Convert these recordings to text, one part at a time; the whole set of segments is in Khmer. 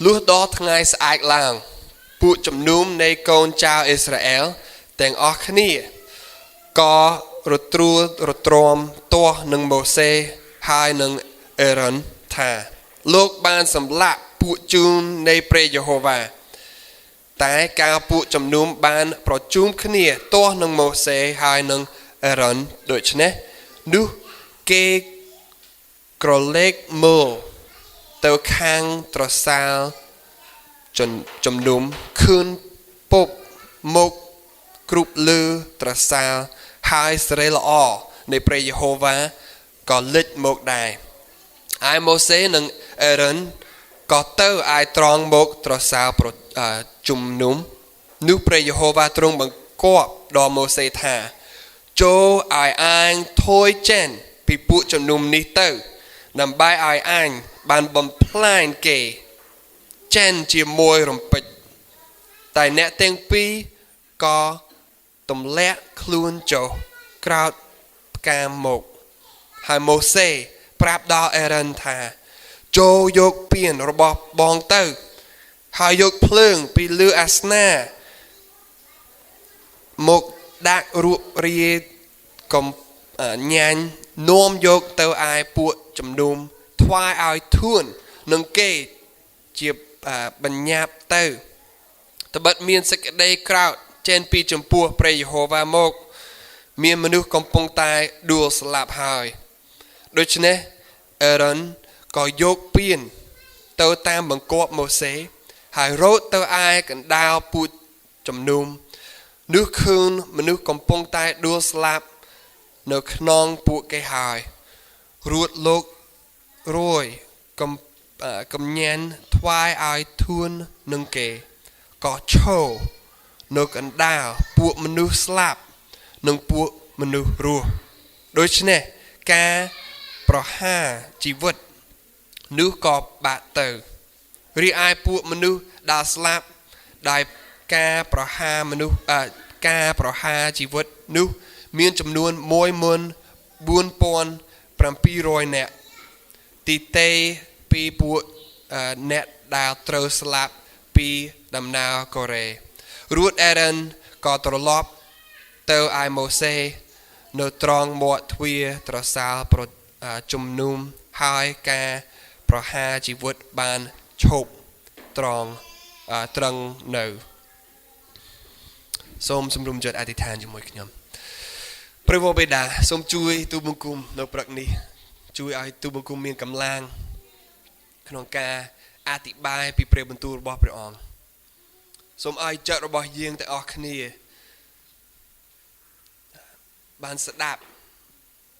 លុះដល់ថ្ងៃស្អែកឡើង ពួកជំនុំនៃកូនចៅអ៊ីស្រាអែលទាំងអស់គ្នាក៏រទ្រួលរទ្រាំទាស់នឹងម៉ូសេហើយនឹងអេរ៉ុនថា លោកបានសម្លាប់ពួកជូននៃព្រះយេហូវ៉ាតែកាលពួកជំនុំបានប្រជុំគ្នាទាស់នឹងម៉ូសេហើយនឹងអេរ៉ុនដូច្នេះនោះគេក្រឡេកមើលទៅខាងត្រសាល ជំជំនុំខឿនពពមកគ្រប់លើត្រសាលហើយសិរីល្អនៃព្រះយេហូវ៉ាក៏លេចមកដែរឯម៉ូសេនិងអេរ៉ុនក៏ទៅឯត្រង់មកត្រសាលប្រអឺជំនុំនោះព្រះយេហូវ៉ាទ្រង់បង្គាប់ដល់ម៉ូសេថា ចូលឲ្យអាញថយចេញពីពួកជំនុំនេះទៅដើម្បីឲ្យអាញបានបំផ្លាញគេ ចេញជាមួយរំពេចតែអ្នកទាំងពីរក៏ទម្លាក់ខ្លួនចុះក្រោតផ្កាមកហើយម៉ូសេប្រាប់ដល់អេរ៉ុនថា ចូលយកពានរបស់បងទៅ ហើយយកភ្លើងពីលើអាសនាមកដាក់រួបរាកំអឺញ៉ាញ់នាំយកទៅឯពួកជំនុំថ្វាយឲ្យធួននឹងគេ ជាអាបញ្ញាប់ទៅត្បិតមានសេចក្តីក្រោធចេញពីចំពោះព្រះយេហូវ៉ាមក មានមនុស្សកំពុងតែដួលស្លាប់ហើយដូច្នេះអេរ៉ុនក៏យកពានទៅតាមបង្គាប់ម៉ូសេហើយរត់ទៅឯកណ្ដាលពួកជំនុំនោះឃើញមនុស្សកំពុងតែដួលស្លាប់នៅក្នុងពួកគេហើយរួចលោករួយកំ អឺកំញានថ្វាយឲ្យធួននឹងគេក៏ឈរនៅកណ្ដាលពួកមនុស្សស្លាប់និងពួកមនុស្សរស់ដូច្នេះការប្រហារជីវិតនោះក៏បាក់ទៅរីឯពួកមនុស្សដែលស្លាប់ដោយការប្រហារមនុស្សអឺការប្រហារជីវិតនោះមានចំនួន14700នាក់ ទីទេពីពួកអឺអ្នកដែលត្រូវស្លាប់ពីដំណើរកូរ៉េរួចអេរ៉ុនក៏ត្រឡប់ទៅឯម៉ូសេនៅត្រង់មាត់ទ្វារត្រសាលប្រអឺជំនុំហើយការប្រហារជីវិតបានឈប់ត្រង់អឺត្រឹងនៅសូមសម្រុំចិត្តអធិដ្ឋានជាមួយខ្ញុំព្រះវរបិតាសូមជួយទូលបង្គំនៅព្រឹកនេះ ជួយឲ្យទូលបង្គំមានកម្លាំងក្នុងការអធិប្បាយពីព្រះបន្ទូលរបស់ព្រះអង្គសូមឲ្យចិត្តរបស់យើងទាំងអស់គ្នាបានស្ដាប់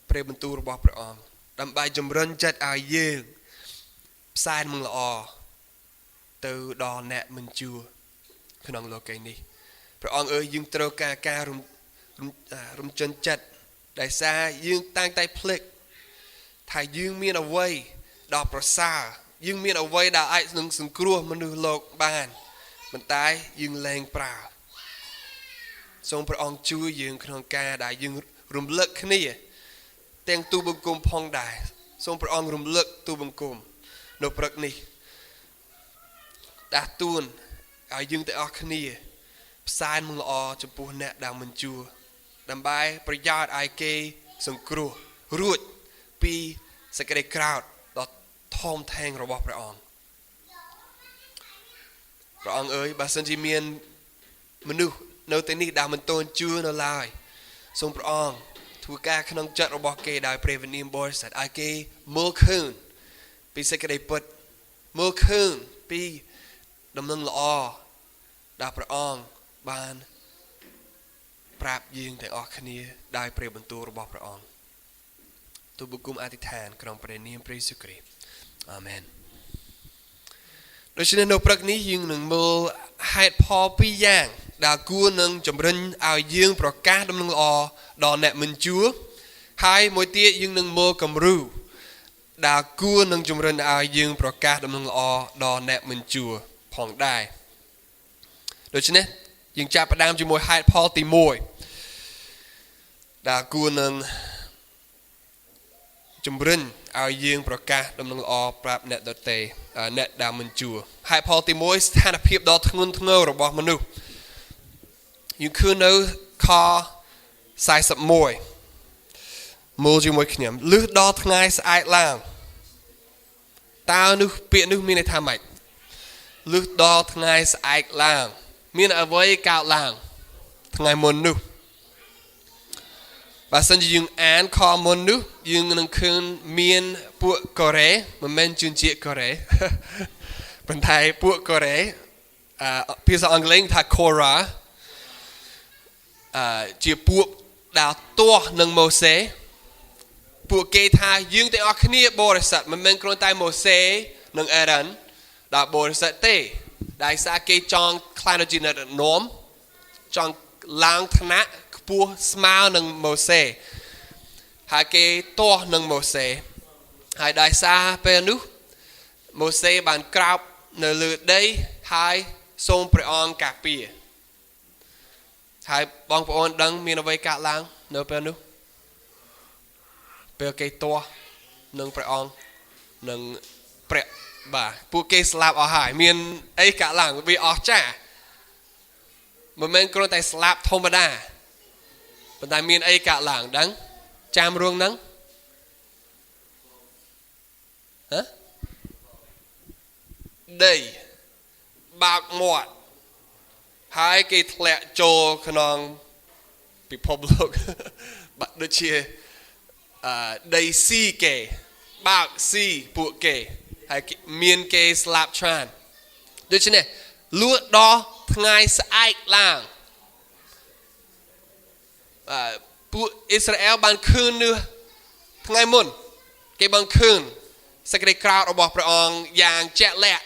ព្រះបន្ទូលរបស់ព្រះអង្គដើម្បីជំរុញចិត្តឲ្យយើងផ្សាយដំណឹងល្អទៅដល់អ្នកមិនជឿក្នុងលោកីយ៍នេះព្រះអង្គអើយយើងត្រូវការការរំរំរំជន់ចិត្តដោយសារយើងតាំងតែភ្លេច ថាយើងមានអ្វីដ៏ប្រសើរយើងមានអ្វីដែលអាចនឹងសង្គ្រោះមនុស្សលោកបានប៉ុន្តែយើងលែងប្រើសូមព្រះអង្គជួយយើងក្នុងការដែលយើងរំលឹកគ្នាទាំងទូបង្គំផងដែរសូមព្រះអង្គរំលឹកទូបង្គំនៅព្រឹកនេះដាស់តួនឲ្យយើងទាំងអស់គ្នាផ្សាយដំណឹងល្អចំពោះអ្នកដែលមិនជឿដើម្បីប្រយោជន៍ឲ្យគេសង្គ្រោះរួច ពីសេចក្តីក្រោធដ៏ធំធេងរបស់ព្រះអង្គព្រះអង្គអើយបើសិនជាមានមនុស្សនៅទីនេះដែលមិនទាន់ជឿនៅឡើយសូមព្រះអង្គធ្វើការក្នុងចិត្តរបស់គេដោយព្រះវិញ្ញាណបរិសុទ្ធឲ្យគេមើលឃើញពីសេចក្តីពិតមើលឃើញពីដំណឹងល្អដែលព្រះអង្គបានប្រាប់យើងទាំងអស់គ្នាដោយព្រះបន្ទូលរបស់ព្រះអង្គ ទូលបង្គំអធិដ្ឋានក្នុងព្រះនាមព្រះយេស៊ូវគ្រីស្ទអាមែនដូច្នេះនៅព្រឹកនេះយើងនឹងមើលហេតុផលពីរយ៉ាងដែលគួរនឹងជំរុញឲ្យយើងប្រកាសដំណឹងល្អដល់អ្នកមិនជឿហើយមួយទៀតយើងនឹងមើលគំរូដែលគួរនឹងជំរុញឲ្យយើងប្រកាសដំណឹងល្អដល់អ្នកមិនជឿផងដែរដូច្នេះយើងចាប់ផ្ដើមជាមួយហេតុផលទី1ដែលគួរនឹង ជំរុញឲ្យយើងប្រកាសដំណឹងល្អប្រាប់អ្នកដទៃ អ្នកដែលមិនជឿហេតុផលទី1ស្ថានភាពដ៏ធ្ងន់ធ្ងររបស់មនុស្សយើងឃើញនៅខ41មើលជាមួយខ្ញុំលុះដល់ថ្ងៃស្អែកឡើងតើនោះពាក្យនោះមានន័យថាម៉េចលុះដល់ថ្ងៃស្អែកឡើងមានអ្វីកើតឡើងថ្ងៃមុននោះបើសិនជាយើងអានខមុននោះយើងនឹងឃើញមានពួកកូរ៉េមិនមែនជនជាតិកូរ៉េប៉ុន្តែពួកកូរ៉េភាសាអង់គ្លេសថា Korah ជាពួកដែលទាស់នឹងម៉ូសេពួកគេថាយើងទាំងអស់គ្នាបរិសុទ្ធមិនមែនគ្រាន់តែម៉ូសេនិងអេរ៉ានដែលបរិសុទ្ធទេដែលសារគេចង់ក្លាយទៅជាអ្នកដឹកនាំចង់ឡើងឋានៈខ្ពស់ស្មើនឹងម៉ូសេហើយគេទាស់នឹងម៉ូសេហើយដោយសារពេលនោះម៉ូសេបានក្រោបនៅលើដីហើយសូមព្រះអង្គការពារហើយបងប្អូនដឹងមានអ្វីកើតឡើងនៅពេលនោះពេលគេទាស់នឹងព្រះអង្គនឹងព្រះបាទពួកគេស្លាប់អស់ហើយមានអីកើតឡើងវាអស្ចារ្យមិនមែនគ្រាន់តែស្លាប់ធម្មតាប៉ុន្តែមានអីកើតឡើងដឹងចាំរឿងហ្នឹងហ៎ដីបើកមាត់ហើយគេធ្លាក់ចូលក្នុងពិភពលោកបាក់ដូចជាដីស៊ីគេបើកស៊ីពួកគេហើយមានគេស្លាប់ច្រើនដូច្នេះលួចដល់ថ្ងៃស្អែកឡើងពួកអ៊ីស្រាអែលបានឃើញនោះថ្ងៃមុនគេបានឃើញសេចក្តីក្រោធរបស់ព្រះអង្គយ៉ាងជាក់លាក់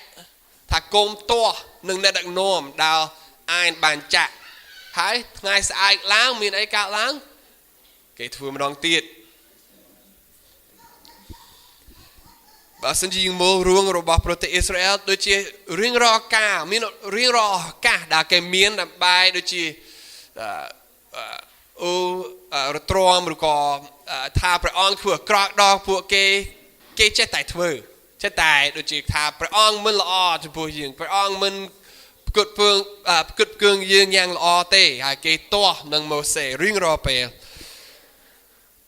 ថាគុំទាស់នឹងអ្នកដឹកនាំដែលអានបានចាក់ហើយថ្ងៃស្អែកឡើងមានអីកើតឡើងគេធ្វើម្ដងទៀតបើសិនជាយើងមើលរឿងរបស់ប្រទេសអ៊ីស្រាអែលដូចជារៀងរាល់កាលមានរៀងរាល់ឱកាសដែលគេមានដើម្បីដូចជារទ្រាំឬក៏ថាព្រះអង្គធ្វើអាក្រក់ដល់ពួកគេគេចេះតែធ្វើចេះតែដូចជាថាព្រះអង្គមិនល្អចំពោះយើងព្រះអង្គមិនផ្គត់ផ្គងយើងយ៉ាងល្អទេហើយគេទាស់នឹងម៉ូសេរៀងរាល់ពេល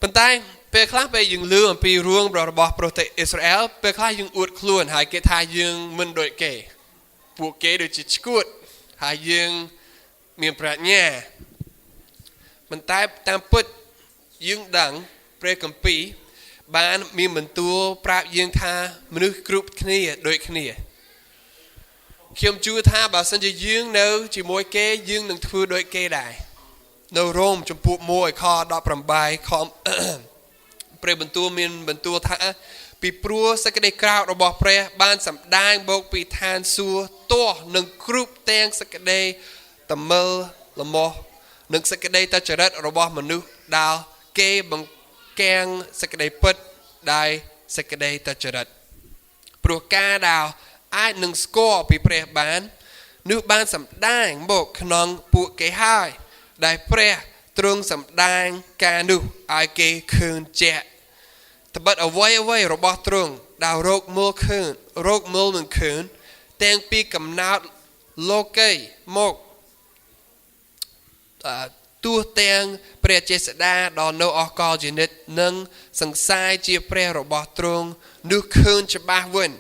ប៉ុន្តែពេលខ្លះពេលយើងលឺអំពីរឿងរបស់ប្រទេសអ៊ីស្រាអែលពេលខ្លះយើងអួតខ្លួនហើយគេថាយើងមិនដូចគេពួកគេដូចជាឈួតហើយយើងមានប្រាជ្ញាប៉ុន្តែតាមពិតយើងដឹងព្រះគម្ពីរបានមានបន្ទូលប្រាប់យើងថាមនុស្សគ្រប់គ្នាដូចគ្នាខ្ញុំជឿថាបើសិនជាយើងនៅជាមួយគេយើងនឹងធ្វើដូចគេដែរនៅរ៉ូមជំពូក1ខ18ខព្រះបន្ទូលមានបន្ទូលថាពីព្រោះសេចក្តីក្រោធរបស់ព្រះបានសម្ដែងមកពីឋានសួគ៌ទាស់នឹងគ្រប់ទាំងសេចក្តីតមិលលមោះនិងសេចក្តីតចរិតរបស់មនុស្សដែលគេបង្កាំងសេចក្តីពិតដោយសេចក្តីតចរិតព្រោះការដែលអាចនឹងស្គាល់ពីព្រះបាននោះបានសម្ដែងមកក្នុងពួកគេហើយដែលព្រះទ្រង់សម្ដែងការនោះឲ្យគេឃើញជាក់ត្បិតអ្វីៗរបស់ទ្រង់ដែលរកមើលឃើញរកមើលមិនឃើញទាំងពីកំណើតលោកីមកទោះទាំងព្រះចេស្តាដ៏នៅអស់កលជានិច្ចនិងសង្សាយជាព្រះរបស់ទ្រង់នោះឃើញច្បាស់វិញ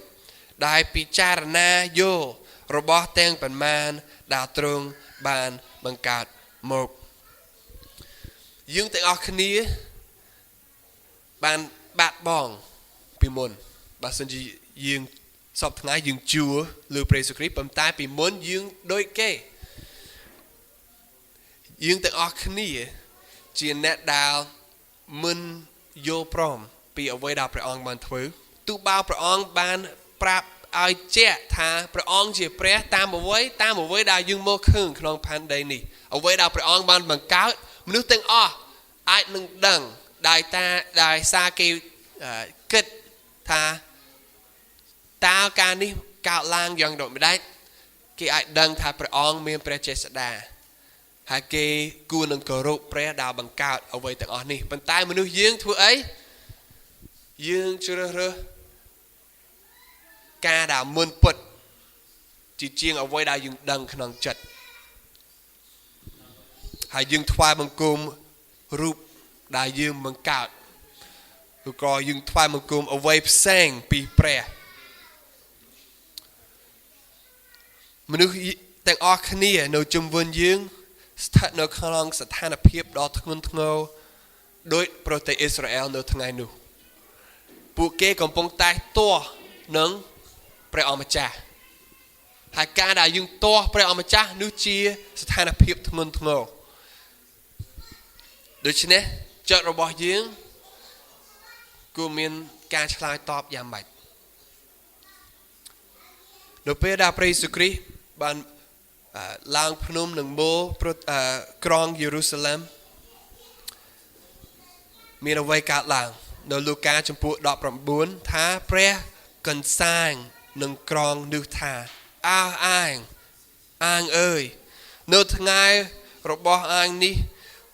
ដែលពិចារណាយល់របស់ទាំងប៉ុន្មានដែលទ្រង់បានបង្កើតមកយើងទាំងអស់គ្នាបានបាត់បង់ពីមុនបើសិនជាយើងសពថ្ងៃយើងជឿលើព្រះយេស៊ូវគ្រីស្ទប៉ុន្តែពីមុនយើងដូចគេយើងទាំងអស់គ្នាជាអ្នកដែលមិនយល់ព្រមពីអ្វីដែលព្រះអង្គបានធ្វើទោះបើព្រះអង្គបានប្រាប់ឲ្យជាក់ថាព្រះអង្គជាព្រះតាមអ្វីដែលយើងមើលឃើញក្នុងផែនដីនេះអ្វីដែលព្រះអង្គបានបង្កើតមនុស្សទាំងអស់អាចនឹងដឹងដោយតាដោយសារគេគិតថាតើការនេះកើតឡើងយ៉ាងដូចម្ដេចគេអាចដឹងថាព្រះអង្គមានព្រះចេស្តាហើយគេគួរនឹងគោរពព្រះដែលបង្កើតអ្វីទាំងអស់នេះប៉ុន្តែមនុស្សយើងធ្វើអីយើងជ្រើសរើស ការដែលមិនពិតជាជាងអ្វីដែលយើងដឹងក្នុងចិត្តហើយយើងថ្វាយបង្គំរូបដែលយើងបង្កើតឬក៏យើងថ្វាយបង្គំអ្វីផ្សេងពីព្រះមនុស្សទាំងអស់គ្នានៅជុំវិញយើងស្ថិតនៅក្នុងស្ថានភាពដ៏ធ្ងន់ធ្ងរដោយប្រទេសអ៊ីស្រាអែលនៅថ្ងៃនោះពួកគេកំពុងតែទាស់នឹងព្រះអម្ចាស់ហើយការដែលយើងទាស់ព្រះអម្ចាស់នោះជាស្ថានភាពធ្ងន់ធ្ងរដូច្នេះចិត្តរបស់យើងគួរមានការឆ្លើយតបយ៉ាងម៉េចនៅពេលដែលព្រះយេស៊ូវគ្រីស្ទបានឡើងភ្នំនឹងមូលក្រុងយេរូសាឡិមមានអ្វីកើតឡើងនៅលូកាជំពូក19ថាព្រះកន្សាងនឹងក្រុងនោះថាអើអាងអាងអើយនៅថ្ងៃរបស់អាងនេះ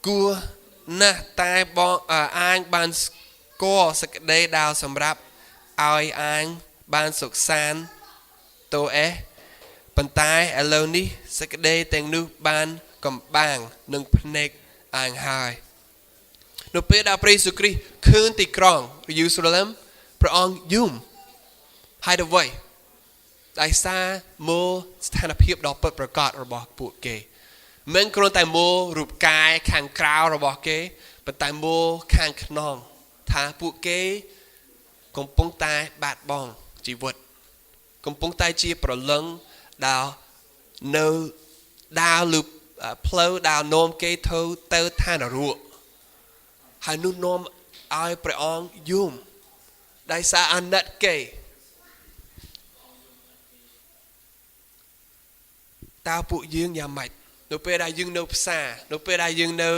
គួរណាស់តែបងអាងបានស្គាល់សេចក្តីដែលសម្រាប់ឲ្យអាងបានសុខសាន្តតោអេប៉ុន្តែឥឡូវនេះសេចក្តីទាំងនោះបានកំបាំងនឹងភ្នែកអាងហើយនៅពេលដែលព្រះយេស៊ូវគ្រីស្ទឃើញទីក្រុងយេរូសាឡិមព្រះអង្គយំហើយអ្វីដោយសារមើលស្ថានភាពដ៏ពិតប្រាកដរបស់ពួកគេមិនគ្រាន់តែមើលរូបកាយខាងក្រៅរបស់គេប៉ុន្តែមើលខាងក្នុងថាពួកគេកំពុងតែបាត់បង់ជីវិតកំពុងតែជាប្រលឹងដែលនៅដើរលើផ្លូវដែលនាំគេទៅទៅឋាននរកហើយនោះនាំឲ្យព្រះអង្គយំដោយសារអាណិតគេតើពួកយើងយ៉ាងម៉េចនៅពេលដែលយើងនៅផ្សារនៅពេលដែលយើងនៅ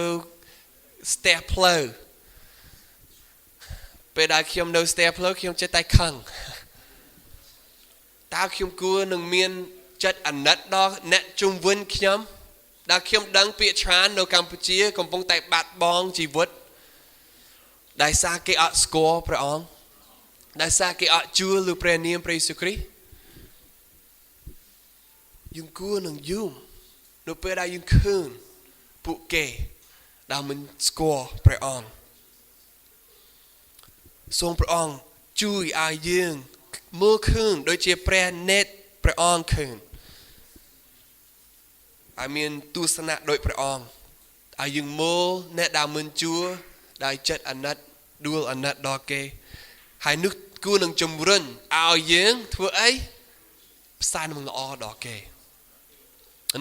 ស្ទះផ្លូវពេលដែលខ្ញុំនៅស្ទះផ្លូវខ្ញុំចិត្តតែខឹងតើខ្ញុំគួរនឹងមានចិត្តអាណិតដល់អ្នកជុំវិញខ្ញុំដែលខ្ញុំដឹងពាក្យច្រើននៅកម្ពុជាកំពុងតែបាត់បង់ជីវិតដោយសារគេអត់ស្គាល់ព្រះអង្គដោយសារគេអត់ជឿលើព្រះនាមព្រះយេស៊ូវគ្រីស្ទយើងគួរនឹងយំនៅពេលដែលយើងឃើញពួកគេដែលមិនស្គាល់ព្រះអង្គសូមព្រះអង្គជួយឲ្យយើងមើលឃើញដូចជាព្រះនេតព្រះអង្គឃើញឲ្យមានទស្សនៈដោយព្រះអង្គឲ្យយើងមើលអ្នកដែលមិនជឿដោយចិត្តអាណិតដួលអាណិតដល់គេហើយនោះគួរនឹងជំរុញឲ្យយើងធ្វើអីផ្សាយដំណឹងល្អដល់គេ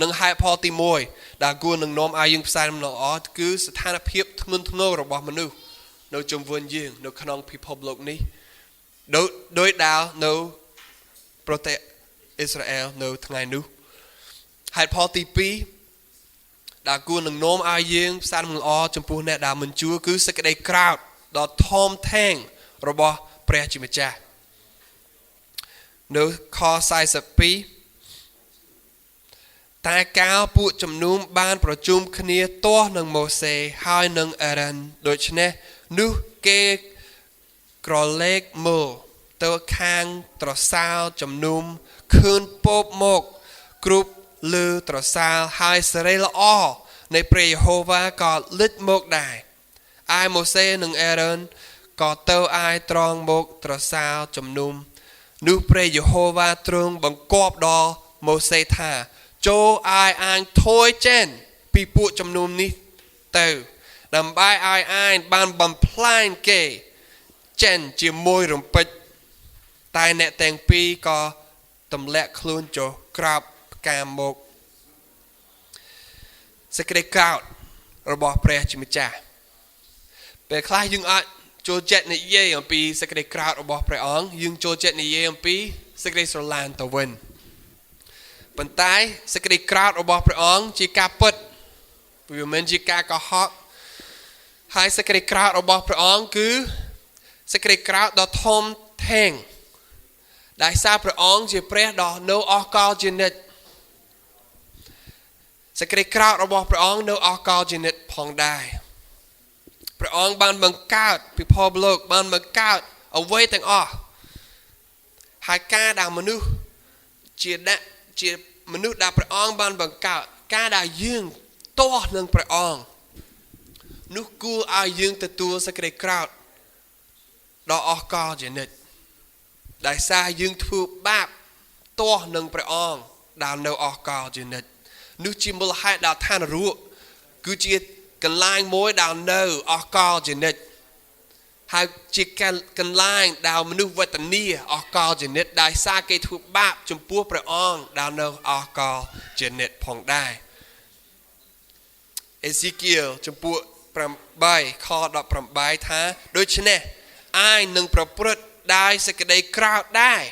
នឹងហេតុផលទី1ដែលគួរនឹងនាំឲ្យយើងផ្សាយដំណឹងល្អគឺស្ថានភាពធ្ងន់ធ្ងររបស់មនុស្សនៅជុំវិញយើងនៅក្នុងពិភពលោកនេះដោយដែលនៅប្រទេសអ៊ីស្រាអែលនៅថ្ងៃនោះហេតុផលទី2ដែលគួរនឹងនាំឲ្យយើងផ្សាយដំណឹងល្អចំពោះអ្នកដែលមិនជឿគឺសេចក្តីក្រោធដ៏ធំធេងរបស់ព្រះជាម្ចាស់នៅខ42តែកាលពួកជំនុំបានប្រជុំគ្នាទាស់នឹងម៉ូសេហើយនឹងអារ៉ានដូច្នេះនោះគេក្រឡេកមើលទៅខាងត្រសាលជំនុំឃើញពោបមកគ្រប់លើត្រសាលហើយសិរីល្អនៃព្រះយេហូវ៉ាក៏លេចមកដែរឯម៉ូសេនិងអារ៉ុនក៏ទៅឯត្រង់មកត្រសាលជំនុំនោះព្រះយេហូវ៉ាទ្រង់បង្គាប់ដល់ម៉ូសេថាចូលឲ្យអាងថយចេញពីពួកជំនុំនេះទៅដើម្បីឲ្យអាងបានបំផ្លាញគេចេញជាមួយរំពេចតែអ្នកទាំងពីរក៏ទម្លាក់ខ្លួនចុះក្រោបផ្កាមកសេចក្តីក្រោធរបស់ព្រះជាម្ចាស់ពេលខ្លះយើងអាចចូលចិត្តនិយាយអំពីសេចក្តីក្រោធរបស់ព្រះអង្គយើងចូលចិត្តនិយាយអំពីសេចក្តីស្រឡាញ់ទៅវិញប៉ុន្តែសេចក្តីក្រោធរបស់ព្រះអង្គជាការពិតវាមិនមែនជាការកុហកហើយសេចក្តីក្រោធរបស់ព្រះអង្គគឺសេចក្តីក្រោធដ៏ធំធេងដែលសារព្រះអង្គជាព្រះដ៏នៅអស់កលជានិច្ចសេចក្តីក្រោធរបស់ព្រះអង្គនៅអស់កលជានិច្ចផងដែរព្រះអង្គបានបង្កើតពិភពលោកបានបង្កើតអ្វីទាំងអស់ ហើយការដែលមនុស្សជាដាក់ជាមនុស្សដែលព្រះអង្គបានបង្កើតការដែលយើងទាស់នឹងព្រះអង្គនោះគួរឲ្យយើងទទួលសេចក្តីក្រោធដល់អស់កលជានិច្ចដោយសារយើងធ្វើបាបទាស់នឹងព្រះអង្គដែលនៅអស់កលជានិច្ចនោះជាមូលហេតុដែលឋាននរកគឺជាកន្លែងមួយដែលនៅអស់កលជានិច្ចហើយជាកន្លែងដែលមនុស្សវេទនាអស់កលជានិច្ចដោយសារគេធ្វើបាបចំពោះព្រះអង្គដែលនៅអស់កលជានិច្ចផងដែរអេស៊ីគៀលជំពូក8ខ18ថាដូច្នេះអាយនឹងប្រព្រឹត្តដោយសេចក្តីក្រោធដែរ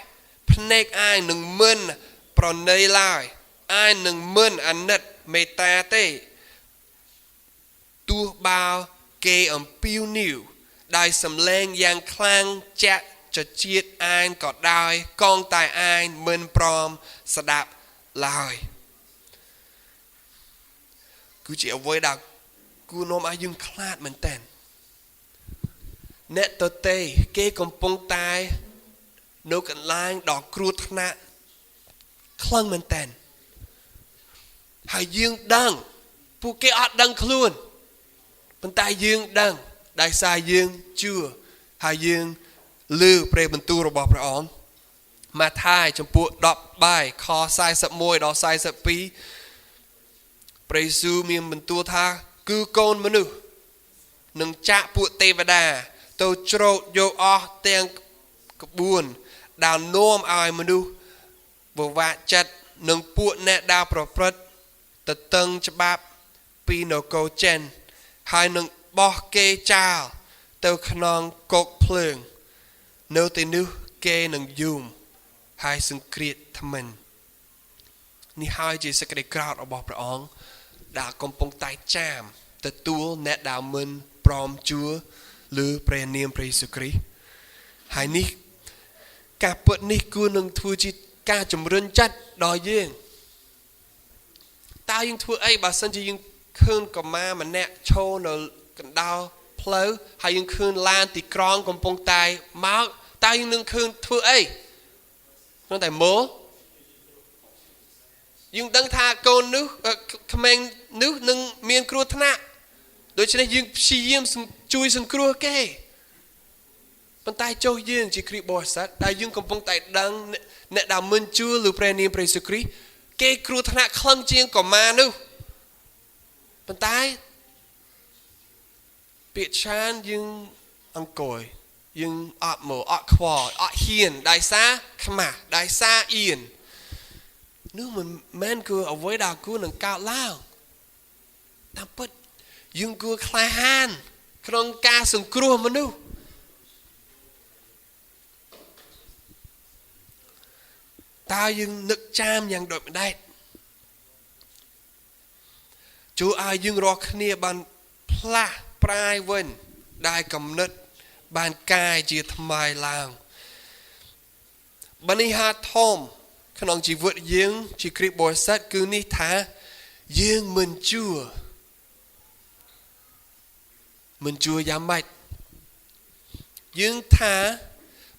ភ្នែកអាយនឹងមិនប្រណីឡើយអាយនឹងមិនអាណិតមេត្តាទេទោះបើគេអំពាវនាវដោយសំឡេងយ៉ាងខ្លាំងចាក់ចជាតិអានក៏ដោយកងតែអានមិនព្រមស្ដាប់ឡើយគឺជាអ្វីដែលគួរនាំឲ្យយើងខ្លាចមែនតើអ្នកតទេគេកំពុងតែនៅកន្លែងដ៏គ្រោះថ្នាក់ខ្លាំងមែនតើហើយយើងដឹងពួកគេអត់ដឹងខ្លួនប៉ុន្តែយើងដឹងដោយសារយើងជឿហើយយើងឮព្រះបន្ទូលរបស់ព្រះអង្គម៉ាថាយជំពូក13ខ41ដល់42ព្រះយេស៊ូវមានបន្ទូលថាគឺកូនមនុស្សនឹងចាក់ពួកទេវតាទៅច្រូតយកអស់ទាំងក្បួនដែលនាំឲ្យមនុស្សវវាចិត្តនិងពួកអ្នកដែលប្រព្រឹត្តទៅតឹងច្បាប់ពីនគរចិនហើយនឹងបោះគេចោលទៅក្នុងគុកភ្លើងនៅទីនោះគេនឹងយំហើយសង្គ្រាតថ្មិញនេះហើយជាសេចក្តីក្រោធរបស់ព្រះអង្គដែលកំពុងតែចាមទទួលអ្នកដែលមិនព្រមជួឬព្រះនាមព្រះយេស៊ូវគ្រីស្ទហើយនេះការពិតនេះគួរនឹងធ្វើជាការជំរុញចិត្តដល់យើងតើយើងធ្វើអីបើសិនជាយើងឃើញកុមារម្នាក់ឈរនៅកណ្ដាលផ្លូវហើយយើងឃើញឡានទីក្រុងកំពុងតែមកតើយើងនឹងឃើញធ្វើអីគ្រាន់តែមើលយើងដឹងថាកូននោះក្មេងនោះនឹងមានគ្រោះថ្នាក់ដូច្នេះយើងព្យាយាមជួយសង្គ្រោះគេប៉ុន្តែចុះយើងជាគ្រីស្ទបរិស័ទដែលយើងកំពុងតែដឹងអ្នកដែលមិនជឿលើព្រះនាមព្រះយេស៊ូវគ្រីស្ទគេគ្រោះថ្នាក់ខ្លាំងជាងកុមារនោះប៉ុន្តែពាក្យឆានយើងអង្គុយយើងអត់មកអត់ខ្វល់អត់ហ៊ានដោយសារខ្មាស់ដោយសារអៀននោះមិនមែនគឺអ្វីដែលគួរនឹងកើតឡើងតាមពិតយើងគួរក្លាហានក្នុងការសង្គ្រោះមនុស្សតើយើងនឹកចាំយ៉ាងដូចម្ដេចជួយឲ្យយើងរាល់គ្នាបានផ្លាស់ប្រែវិញដែលកំណត់បានកាយជាថ្មីឡើងបញ្ហាធំក្នុងជីវិតយើងជាគ្រីស្ទបរិស័ទគឺនេះថាយើងមិនជឿមិនជឿយ៉ាងម៉េចយើងថា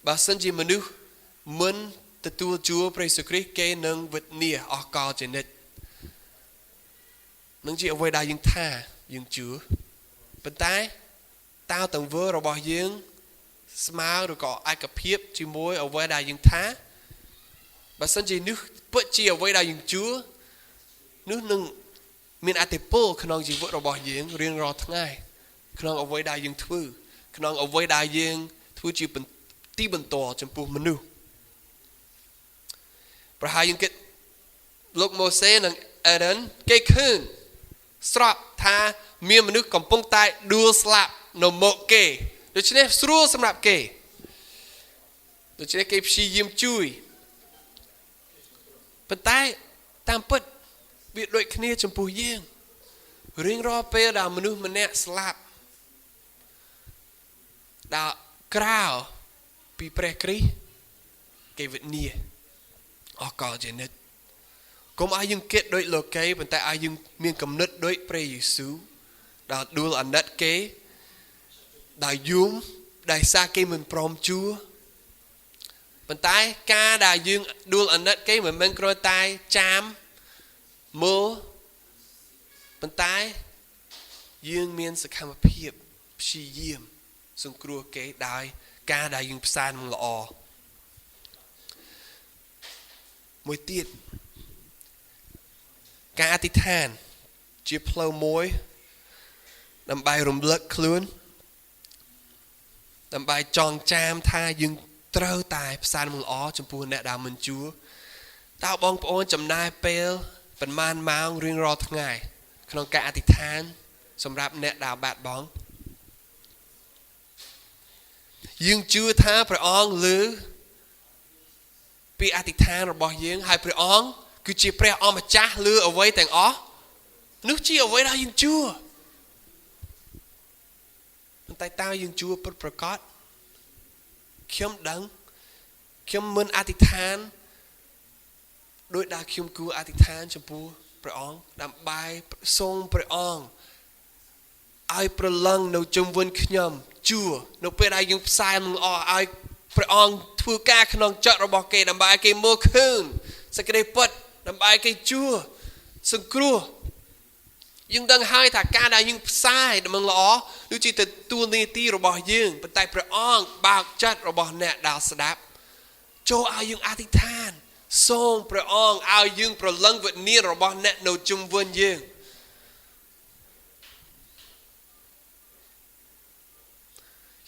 បើសិនជាមនុស្សមិនទទួលជួព្រះយេស៊ូវគ្រីស្ទគេនឹងវិនិច្ឆ័យអស់កលជានិច្ចនឹងជាអ្វីដែលយើងថាយើងជឿប៉ុន្តែតើទង្វើរបស់យើងស្មើឬក៏ឯកភាពជាមួយអ្វីដែលយើងថាបើសិនជានេះពិតជាអ្វីដែលយើងជឿនោះនឹងមានឥទ្ធិពលក្នុងជីវិតរបស់យើងរៀងរាល់ថ្ងៃក្នុងអ្វីដែលយើងធ្វើក្នុងអ្វីដែលយើងធ្វើជាទីបន្ទាល់ចំពោះមនុស្សប្រហែលយើងគិតលោកម៉ូសេនិងអេរ៉ុនគេឃើញស្រាប់ថាមានមនុស្សកំពុងតែដួលស្លាប់នៅមុខគេដូច្នេះស្រួលសម្រាប់គេដូច្នេះគេព្យាយាមជួយប៉ុន្តែតាមពិតវាដូចគ្នាចំពោះយើងរៀងរាល់ពេលដែលមនុស្សម្នាក់ស្លាប់ដែលក្រៅពីព្រះគ្រីស្ទគេវិនិច្ឆ័យអស់កលជានិច្ចកុំឲ្យយើងគិតដូចលោកីប៉ុន្តែឲ្យយើងមានគំនិតដូចព្រះយេស៊ូវដែលដួលអាណិតគេដែលយំដោយសារគេមិនព្រមជួ ប៉ុន្តែការដែលយើងដួលអាណិតគេមិនមែនគ្រាន់តែចាំមើលប៉ុន្តែយើងមានសកម្មភាពព្យាយាមសង្គ្រោះគេដោយការដែលយើងផ្សាយនឹងល្អមួយទៀតការអធិដ្ឋានជាផ្លូវមួយដើម្បីរំលឹកខ្លួនដើម្បីចងចាំថាយើងត្រូវតែផ្សាយនឹងល្អចំពោះអ្នកដែលមិនជឿតើបងប្អូនចំណាយពេលប៉ុន្មានម៉ោងរៀងរាល់ថ្ងៃក្នុងការអធិដ្ឋានសម្រាប់អ្នកដែលបាត់បង់យើងជឿថាព្រះអង្គឮពីអធិដ្ឋានរបស់យើងហើយព្រះអង្គគឺជាព្រះអម្ចាស់លើអ្វីទាំងអស់នោះជាអ្វីដែលយើងជឿប៉ុន្តែតើយើងជឿពិតប្រាកដខ្ញុំដឹងខ្ញុំមិនអធិដ្ឋានដោយដែលខ្ញុំគួរអធិដ្ឋានចំពោះព្រះអង្គដើម្បីសូមព្រះអង្គឲ្យប្រឡងនៅជុំវិញខ្ញុំជឿនៅពេលដែលយើងផ្សាយនឹងល្អឲ្យព្រះអង្គធ្វើការក្នុងចិត្តរបស់គេដើម្បីឲ្យគេមើលឃើញសេចក្តីពិតដើម្បីឲ្យគេជឿសង្គ្រោះយើងដឹងហើយថាការដែលយើងផ្សាយដំណឹងល្អនោះជាទទួលនាទីរបស់យើងប៉ុន្តែព្រះអង្គបើកចិត្តរបស់អ្នកដែលស្ដាប់ចូលឲ្យយើងអធិដ្ឋានសូមព្រះអង្គឲ្យយើងប្រលឹងវិញ្ញាណរបស់អ្នកនៅជុំវិញយើង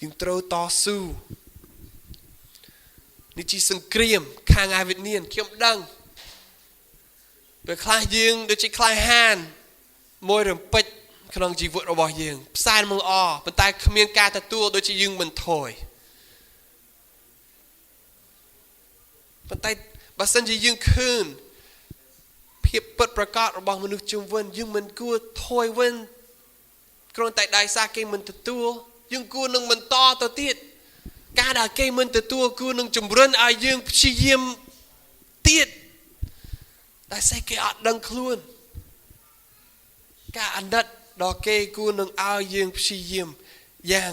យើងត្រូវតស៊ូនេះជាសង្គ្រាមខាងឯវិញ្ញាណខ្ញុំដឹងពេលខ្លះយើងដូចជាក្លាហានមួយរំពេចក្នុងជីវិតរបស់យើងផ្សាយមកល្អប៉ុន្តែគ្មានការទទួលដូចជាយើងមិនថយប៉ុន្តែបើសិនជាយើងឃើញភាពពិតប្រាកដរបស់មនុស្សជុំវិញយើងមិនគួរថយវិញគ្រាន់តែដោយសារគេមិនទទួលយើងគួរនឹងបន្តទៅទៀតការដែលគេមិនទទួលគួរនឹងជំរុញឲ្យយើងព្យាយាមទៀតតែសេះគេអត់ដឹងខ្លួនការអាណិតដល់គេគួរនឹងឲ្យយើងព្យាយាមយ៉ាង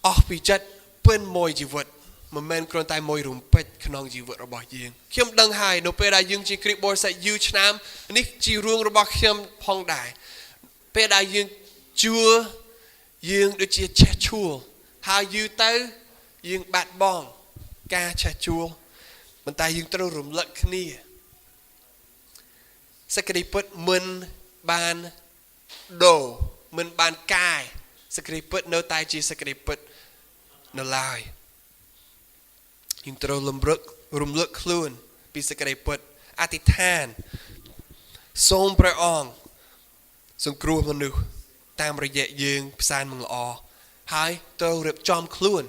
អស់ពីចិត្តពេញមួយជីវិតមិនមែនគ្រាន់តែមួយរំពេចក្នុងជីវិតរបស់យើងខ្ញុំដឹងហើយនៅពេលដែលយើងជាគ្រីស្ទបរិស័ទយូរឆ្នាំនេះជារឿងរបស់ខ្ញុំផងដែរពេលដែលយើងជឿយើងដូចជាឆេះឆួលហើយយូរទៅយើងបាត់បង់ការឆេះឆួលប៉ុន្តែយើងត្រូវរំលឹកគ្នាសេចក្តីពិតមិនបានដូរមិនបានកាយសេចក្តីពិតនៅតែជាសេចក្តីពិតនៅឡើយយើងត្រូវរំលឹកខ្លួនពីសេចក្តីពិតអធិដ្ឋានសូមព្រះអង្គសង្គ្រោះមនុស្សតាមរយៈយើងផ្សាយនឹងល្អហើយត្រូវរៀបចំខ្លួន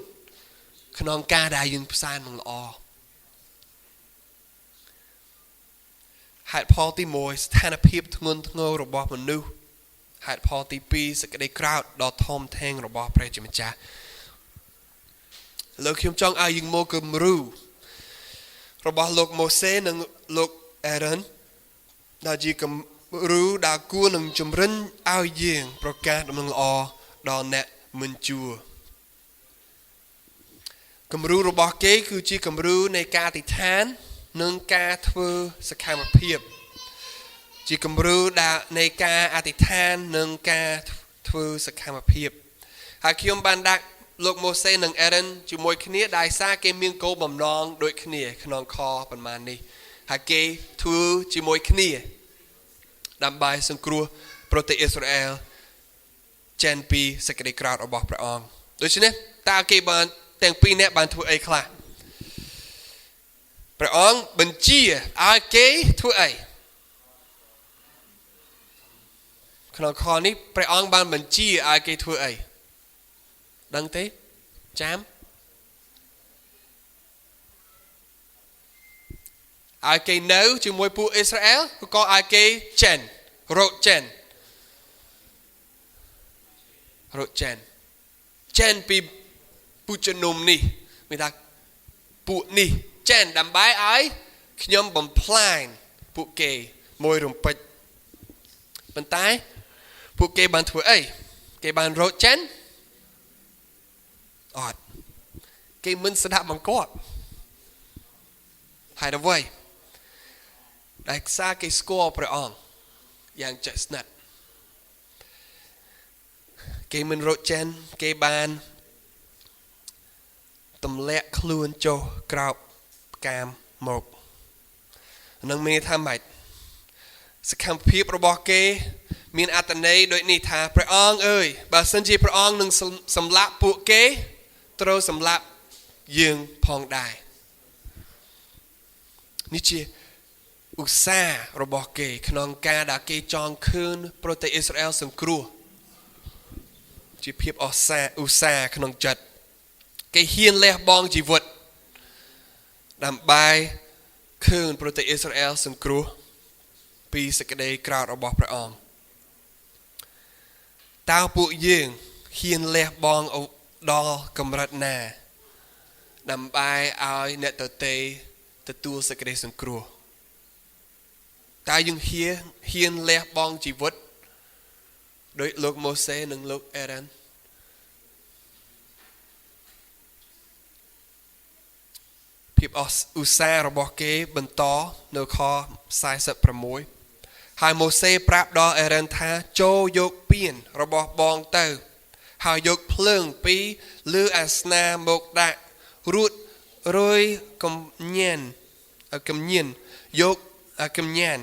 ក្នុងការដែលយើងផ្សាយនឹងល្អហេតុផលទី1ស្ថានភាពធ្ងន់ធ្ងររបស់មនុស្សហេតុផលទី2សេចក្តីក្រោធដ៏ធំធេងរបស់ព្រះជាម្ចាស់លោកខ្ញុំចង់ឲ្យយើងមកគំរូរបស់លោកម៉ូសេនិងលោកអេរ៉ុនដែលជាគំរូដែលគួរនឹងជំរុញឲ្យយើងប្រកាសដំណឹងល្អដល់អ្នកមិនជឿគំរូរបស់គេគឺជាគំរូនៃការអធិដ្ឋាននិងការធ្វើសកម្មភាពជាគំរូដែលនៃការអធិដ្ឋាននិងការធ្វើសកម្មភាពហើយខ្ញុំបានដាក់លោកម៉ូសេនិងអេរ៉ុនជាមួយគ្នាដោយសារគេមានគោលបំណងដូចគ្នាក្នុងខប៉ុន្មាននេះហើយគេធ្វើជាមួយគ្នាដើម្បីសង្គ្រោះប្រទេសអ៊ីស្រាអែលចេញពីសេចក្តីក្រោធរបស់ព្រះអង្គដូច្នេះតើគេបានទាំងពីរនាក់បានធ្វើអីខ្លះព្រះអង្គបញ្ជាឲ្យគេធ្វើអីក្នុងខនេះព្រះអង្គបានបញ្ជាឲ្យគេធ្វើអីដឹងទេចាំឲ្យគេនៅជាមួយពួកអ៊ីស្រាអែលឬក៏ឲ្យគេចេញរកចេញរកចេញចេញពីពួកជំនុំនេះមានថាពួកនេះចេញដើម្បីឲ្យខ្ញុំបំផ្លាញពួកគេមួយរំពេចប៉ុន្តែពួកគេបានធ្វើអីគេបានរកចេញអត់គេមិនស្ដាប់បង្គាប់ ហេតុអ្វីដែលខ្សាគេស្គាល់ព្រះអង្គយ៉ាងជិតស្និទ្ធគេមិនរត់ចេញគេបានទម្លាក់ខ្លួនចុះក្រោបកាមមកនឹងមានថាម៉េចសកម្មភាពរបស់គេមានអត្ថន័យដូចនេះថាព្រះអង្គអើយបើសិនជាព្រះអង្គនឹងសម្លាប់ពួកគេត្រូវសម្លាប់យើងផងដែរនេះជាឧស្សាហ៍របស់គេក្នុងការដែលគេចង់ឃើញប្រទេសអ៊ីស្រាអែលសង្គ្រោះជាភាពអស្ចារ្យឧស្សាហ៍ក្នុងចិត្តគេហ៊ានលះបង់ជីវិតដើម្បីឃើញប្រទេសអ៊ីស្រាអែលសង្គ្រោះពីសេចក្តីក្រោធរបស់ព្រះអង្គតើពួកយើងហ៊ានលះបង់ដល់កម្រិតណាដើម្បីឲ្យអ្នកដទៃទទួលសេចក្តីសង្គ្រោះតើយើងហ៊ានលះបង់ជីវិតដោយលោកម៉ូសេនិងលោកអេរ៉ានភាពអឧស្សាហ៍របស់គេបន្តនៅខ46ហើយម៉ូសេប្រាប់ដល់អេរ៉ានថាចូលយកពានរបស់បងទៅហើយយកភ្លើងពីលើអាសនាមកដាក់រួចរយកំញានយកកំញាន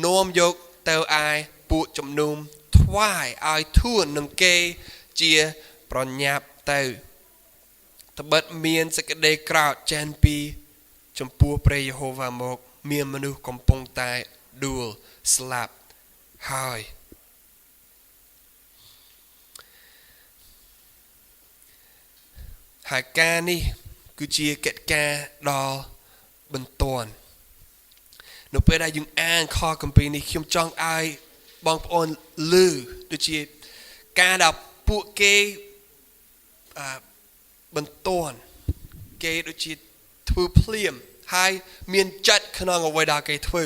នាំយកទៅឯពួកជំនុំថ្វាយឲ្យធួននឹងគេជាប្រញាប់ទៅត្បិតមានសេចក្តីក្រោធចេញពីចំពោះព្រះយេហូវ៉ាមកមានមនុស្សកំពុងតែដួលស្លាប់ហើយហើយការនេះគឺជាកិច្ចការដ៏បន្ទាន់នៅពេលដែលយើងអានខគម្ពីរនេះខ្ញុំចង់ឲ្យបងប្អូនឮដូចជាការដែលពួកគេបន្ទាន់គេដូចជាធ្វើភ្លាមហើយមានចិត្តក្នុងអ្វីដែលគេធ្វើ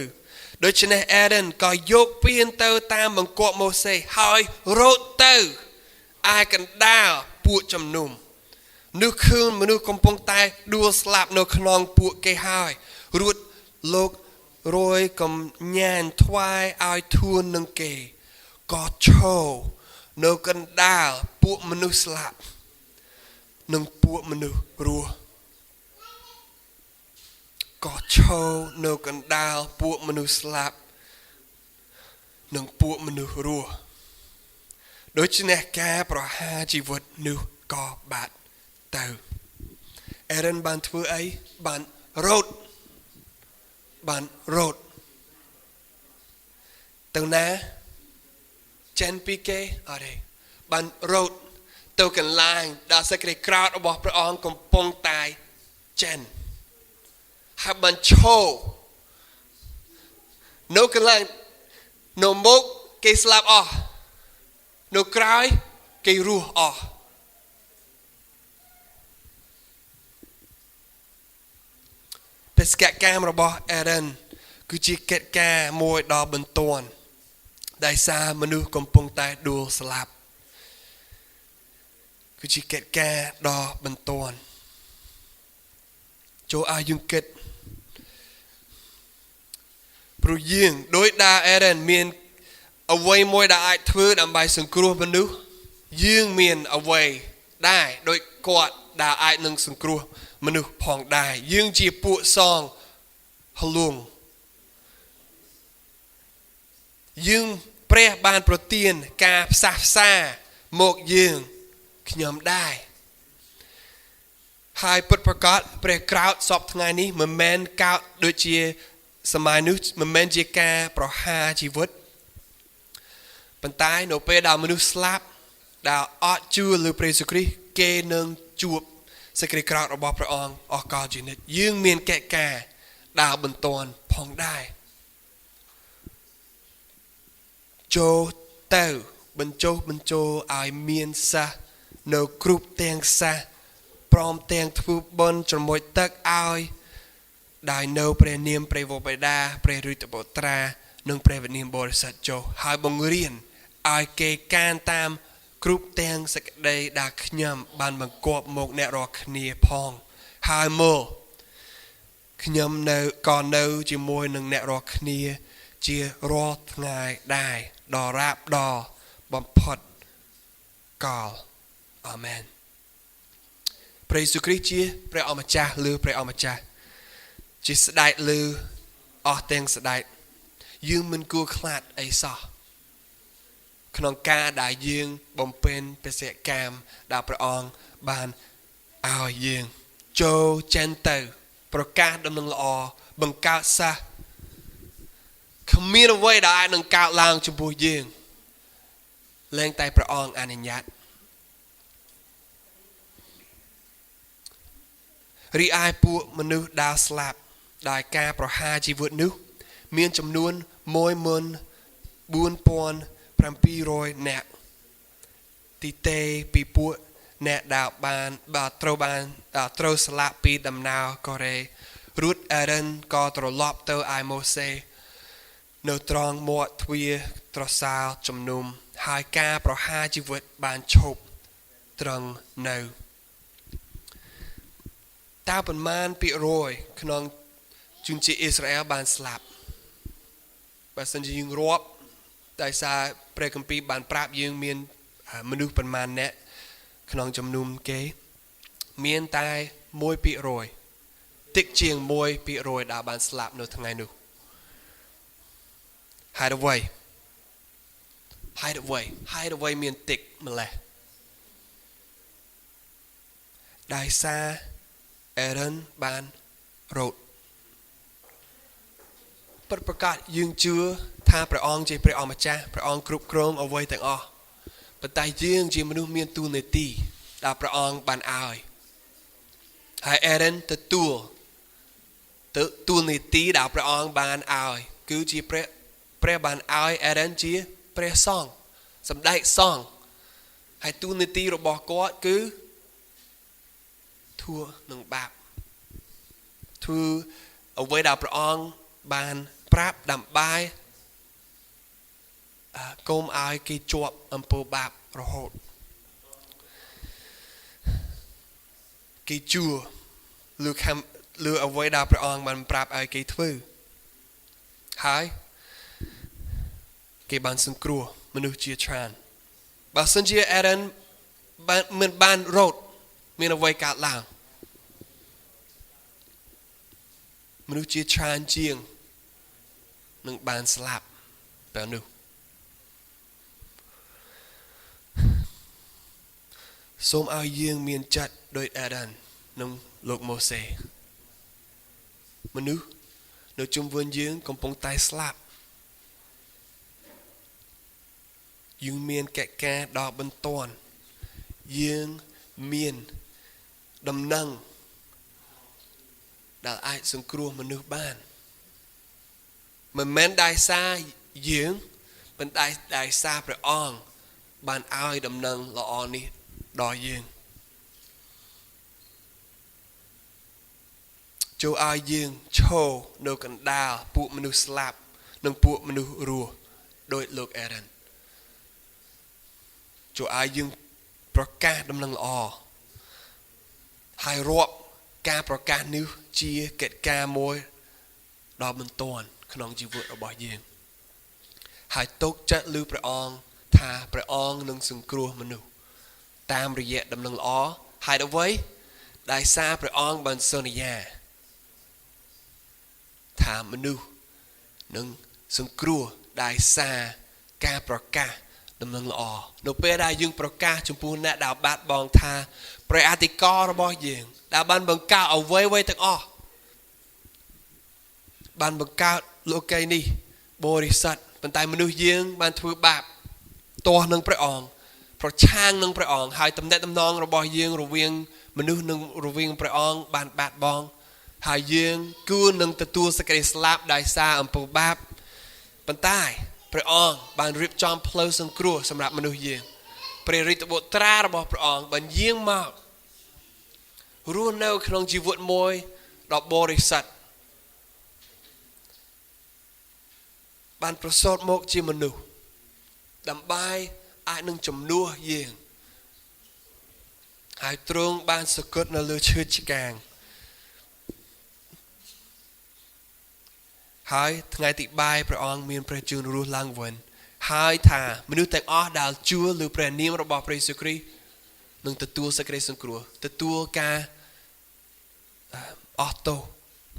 ដូច្នេះអេរ៉ានក៏យកពានទៅតាមបង្គាប់ម៉ូសេហើយរត់ទៅឯកណ្ដាលពួកជំនុំនោះឃើញមនុស្សកំពុងតែដួលស្លាប់នៅក្នុងពួកគេហើយរួចលោករយកំញានថ្វាយឲ្យធួននឹងគេក៏ឈរនៅកណ្ដាលពួកមនុស្សស្លាប់និងពួកមនុស្សរស់ក៏ឈរនៅកណ្ដាលពួកមនុស្សស្លាប់និងពួកមនុស្សរស់ដូច្នេះការប្រហារជីវិតនោះក៏បាត់ទៅអេរ៉ានបានធ្វើអីបានរត់ទៅណាចេញពីគេអត់ទេបានរត់ទៅកន្លែងដែលសេចក្តីក្រោធរបស់ព្រះអង្គកំពុងតែចេញហើយបានឈរនៅកន្លែងនៅមុខគេស្លាប់អស់នៅក្រោយគេរស់អស់បេសកកម្មរបស់អេរ៉ានគឺជាកិច្ចការមួយដ៏បន្ទាន់ដែលសារមនុស្សកំពុងតែដួលស្លាប់គឺជាកិច្ចការដ៏បន្ទាន់ចូលឲ្យយើងគិតព្រោះយើងដោយដែលអេរ៉ានមានអ្វីមួយដែលអាចធ្វើដើម្បីសង្គ្រោះមនុស្សយើងមានអ្វីដែរដោយគាត់ដែលអាចនឹងសង្គ្រោះមនុស្សផងដែរយើងជាពួកសងហលួងយើងព្រះបានប្រទានការផ្សះផ្សាមកយើងខ្ញុំដែរហើយពិតប្រាកដព្រះក្រោធសពថ្ងៃនេះមិនមែនកោតដូចជាសម័យនោះមិនមែនជាការប្រហារជីវិតប៉ុន្តែនៅពេលដែលមនុស្សស្លាប់ដែលអត់ជឿលើព្រះយេស៊ូវគ្រីស្ទគេនឹងជួបសេចក្តីក្រោធរបស់ព្រះអង្គអស់កលជានិច្ចយើងមានកិច្ចការដែលបន្ទាន់ផងដែរចូលទៅបញ្ចុះបញ្ចូលឲ្យមានសះនៅគ្រប់ទាំងសះព្រមទាំងធ្វើបុណ្យជ្រមុជទឹកឲ្យដោយនៅព្រះនាមព្រះវរបិតាព្រះរាជបុត្រានិងព្រះវិញ្ញាណបរិសុទ្ធចុះហើយបង្រៀនឲ្យគេកានតាមគ្រប់ទាំងសេចក្តីដែលខ្ញុំបានបង្គាប់មកអ្នករាល់គ្នាផងហើយមក ខ្ញុំនៅក៏នៅជាមួយនឹងអ្នករាល់គ្នា ជារាល់ថ្ងៃដែរដល់រាបដល់បំផុតកាលអាមែនព្រះយេស៊ូវគ្រីស្ទជាព្រះអម្ចាស់លើព្រះអម្ចាស់ជាស្ដេចលើអស់ទាំងស្ដេចយើងមិនគួរខ្លាចអីសោះក្នុងការដែលយើងបំពេញបេសកកម្មដែលព្រះអង្គបានឲ្យយើងចូលចេញទៅប្រកាសដំណឹងល្អបង្កើតសាសគ្មានអ្វីដែលអាចនឹងកើតឡើងចំពោះយើងលែងតែព្រះអង្គអនុញ្ញាតរីឯពួកមនុស្សដែលស្លាប់ដោយការប្រហារជីវិតនោះមានចំនួន 14,700 នាក់ទីទេពីពួកអ្នកដែលបានបាទត្រូវបានត្រូវស្លាប់ពីដំណើរកូរ៉េរួចអារិនក៏ត្រឡប់ទៅឯម៉ូសេនៅត្រង់មាត់ទ្វារត្រសាលជំនុំហើយការប្រហារជីវិតបានឈប់ត្រង់នៅតើប៉ុន្មានភាគរយក្នុងជនជាតិអ៊ីស្រាអែលបានស្លាប់បើសិនជាយើងរាប់ដោយសារព្រះគម្ពីរបានប្រាប់យើងមានមនុស្សប៉ុន្មានអ្នកក្នុងចំនួនគេមានតែ1%តិចជាង1%ដែលបានស្លាប់នៅថ្ងៃនោះហេតុអ្វីហេតុអ្វីហេតុអ្វីមានតិចម្លេះដោយសារអេរិនបានរត់ពិតប្រាកដយើងជឿថាព្រះអង្គជាព្រះអម្ចាស់ព្រះអង្គគ្រប់គ្រងអ្វីទាំងអស់ប៉ុន្តែយើងជាមនុស្សមានតួនាទីដែលព្រះអង្គបានឲ្យហើយអេរិនទទួលទៅតួនាទីដែលព្រះអង្គបានឲ្យគឺជាព្រះបានឲ្យអេរិនជាព្រះសង្ឃសម្ដេចសង្ឃហើយតួនាទីរបស់គាត់គឺធ្វើនឹងបាបធ្វើអ្វីដែលព្រះអង្គបានប្រាប់ដើម្បីកុំឲ្យគេជាប់អំពើបាបរហូតគេជឿលើខំលើអ្វីដែលព្រះអង្គបានប្រាប់ឲ្យគេធ្វើហើយគេបានសង្គ្រោះមនុស្សជាច្រើនបើសិនជាអេរិនបានមិនបានរត់មានអ្វីកើតឡើងមនុស្សជាច្រើនជាងនឹងបានស្លាប់ពេលនោះសូមឲ្យយើងមានចិត្តដោយអាដាននិងលោកម៉ូសេមនុស្សនៅជុំវិញយើងកំពុងតែស្លាប់យើងមានកិច្ចការដ៏បន្ទាន់យើងមានដំណឹងដែលអាចសង្គ្រោះមនុស្សបានមិនមែនដោយសារយើងប៉ុន្តែដោយសារព្រះអង្គបានឲ្យដំណឹងល្អនេះដល់យើងចូលឲ្យយើងឈរនៅកណ្ដាលពួកមនុស្សស្លាប់និងពួកមនុស្សរស់ដោយលោកអេរិនចូលឲ្យយើងប្រកាសដំណឹងល្អហើយរាប់ការប្រកាសនេះជាកិច្ចការមួយដ៏បន្ទាន់ក្នុងជីវិតរបស់យើងហើយទុកចិត្តលើព្រះអង្គថាព្រះអង្គនឹងសង្គ្រោះមនុស្សតាមរយៈដំណឹងល្អហេតុអ្វីដោយសារព្រះអង្គបានសន្យាថាមនុស្សនឹងសង្គ្រោះដោយសារការប្រកាសដំណឹងល្អនៅពេលដែលយើងប្រកាសចំពោះអ្នកដែលបាត់បង់ថាព្រះអធិការរបស់យើងដែលបានបង្កើតអ្វីៗទាំងអស់បានបង្កើតលោកីនេះបរិសុទ្ធប៉ុន្តែមនុស្សយើងបានធ្វើបាបទាស់នឹងព្រះអង្គប្រឆាំងនឹងព្រះអង្គហើយតំណែងតំណងរបស់យើងរវាងមនុស្សនិងរវាងព្រះអង្គបានបាត់បង់ហើយយើងគួរនឹងទទួលសេចក្តីស្លាប់ដោយសារអំពើបាបប៉ុន្តែព្រះអង្គបានរៀបចំផ្លូវសង្គ្រោះសម្រាប់មនុស្សយើងព្រះរាជបុត្រារបស់ព្រះអង្គបានយាងមករស់នៅក្នុងជីវិតមួយដ៏បរិសុទ្ធបានប្រសូតមកជាមនុស្សដើម្បីអាចនឹងជំនួសយើងហើយទ្រង់បានសគត់នៅលើឈើឆ្កាង ហើយថ្ងៃទីបាយព្រះអង្គមានព្រះជន្មរស់ឡើងវិញហើយថាមនុស្សទាំងអស់ដែលជឿលើព្រះនាមរបស់ព្រះយេស៊ូវគ្រីស្ទនឹងទទួលសេចក្តីសង្គ្រោះទទួលការអស់ទោស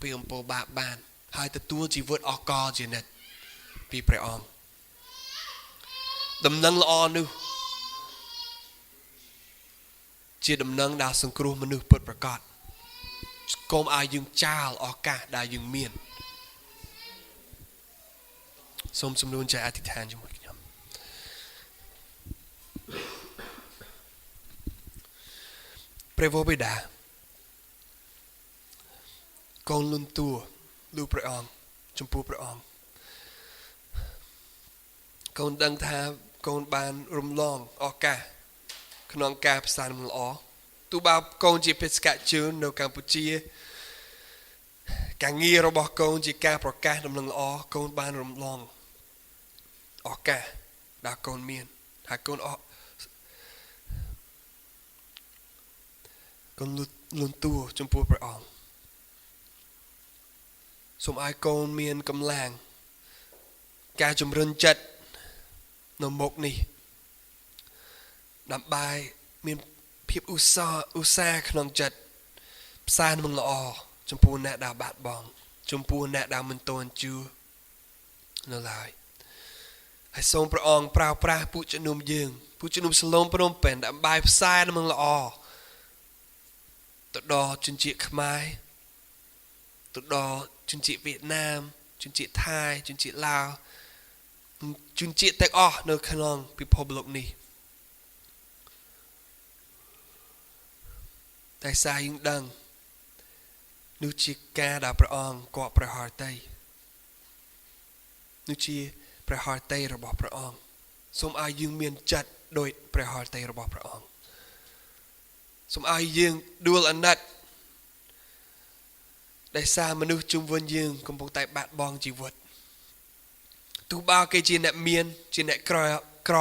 ពីអំពើបាបបានហើយទទួលជីវិតអស់កលជានិច្ចពីព្រះអង្គដំណឹងល្អនោះជាដំណឹងដែលសង្គ្រោះមនុស្សពិតប្រាកដកុំឲ្យយើងចាលឱកាសដែលយើងមានសូមសំនួនใจអធិដ្ឋានជាមួយខ្ញុំព្រះវរបិតាកូនលន់តួលូព្រះអង្គចំពោះព្រះអង្គកូនដឹងថាកូនបានរំលងឱកាសក្នុងការផ្សាយដំណឹងល្អទោះបើកូនជាបេសកជននៅកម្ពុជាការងាររបស់កូនជាការប្រកាសដំណឹងល្អកូនបានរំលងឱកាសដែលកូនមានហើយកូនអស់កូនលន់តួចំពោះព្រះអង្គសូមឲ្យកូនមានកម្លាំងការជំរុញចិត្តនៅមុខនេះដើម្បីមានភាពឧស្សាហ៍ក្នុងចិត្តផ្សាយដំណឹងល្អចំពោះអ្នកដែលបាត់បង់ចំពោះអ្នកដែលមិនទាន់ជឿនៅឡើយហើយសូមព្រះអង្គប្រើប្រាស់ពួកជំនុំយើងពួកជំនុំសឡូមភ្នំពេញដើម្បីផ្សាយដំណឹងល្អទៅដល់ជនជាតិខ្មែរទៅដល់ជនជាតិវៀតណាមជនជាតិថៃជនជាតិឡាវជនជាតិទាំងអស់នៅក្នុងពិភពលោកនេះតែសារយើងដឹងនោះជាការដែលព្រះអង្គគាប់ព្រះហឫទ័យនោះជាព្រះហឫទ័យរបស់ព្រះអង្គសូមឲ្យយើងមានចិត្តដោយព្រះហឫទ័យរបស់ព្រះអង្គសូមឲ្យយើងដួលអាណិតដែលសារមនុស្សជុំវិញយើងកំពុងតែបាត់បង់ជីវិតទោះបើគេជាអ្នកមានជាអ្នកក្រ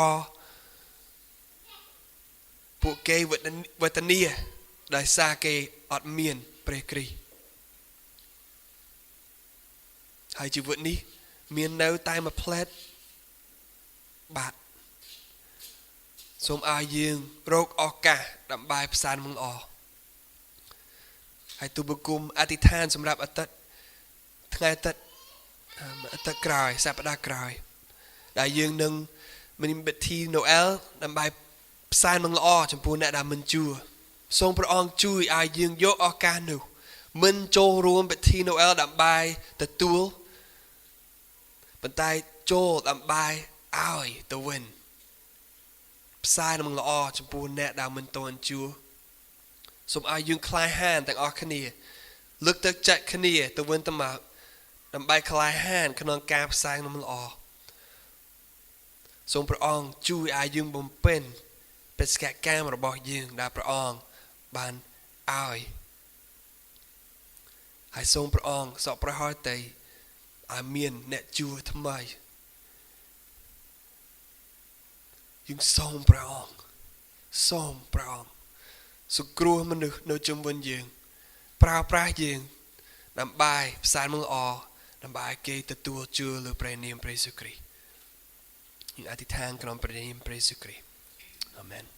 ពួកគេវេទនាដោយសារគេអត់មានព្រះគ្រីស្ទហើយជីវិតនេះមាននៅតែមួយផ្លែតបាត់សូមឲ្យយើងរកឱកាសដើម្បីផ្សាយដំណឹងល្អហើយទូបង្គំអធិដ្ឋានសម្រាប់អាទិត្យថ្ងៃអាទិត្យអាទិត្យក្រោយសប្តាហ៍ក្រោយដែលយើងនឹងមានពិធីណូអែលដើម្បីផ្សាយដំណឹងល្អចំពោះអ្នកដែលមិនជឿសូមព្រះអង្គជួយឲ្យយើងយកឱកាសនោះមិនចូលរួមពិធីណូអែលដើម្បីទទួលប៉ុន្តែចូលដើម្បីឲ្យទៅវិញផ្សាយដំណឹងល្អចំពោះអ្នកដែលមិនទាន់ជឿសូមឲ្យយើងក្លាហានទាំងអស់គ្នាលើកទឹកចិត្តគ្នាទៅវិញទៅមកដើម្បីក្លាហានក្នុងការផ្សាយដំណឹងល្អសូមព្រះអង្គជួយឲ្យយើងបំពេញបេសកកម្មរបស់យើងដែលព្រះអង្គបានឲ្យហើយសូមព្រះអង្គសពព្រះហឫទ័យឲ្យមានអ្នកជឿថ្មីយើងសូមព្រះអង្គសូមព្រះអង្គសង្គ្រោះមនុស្សនៅជុំវិញយើងប្រើប្រាស់យើងដើម្បីផ្សាយដំណឹងល្អដើម្បីឲ្យគេទទួលជឿលើព្រះនាមព្រះយេស៊ូវគ្រីស្ទយើងអធិដ្ឋានក្នុងព្រះនាមព្រះយេស៊ូវគ្រីស្ទអាមែន។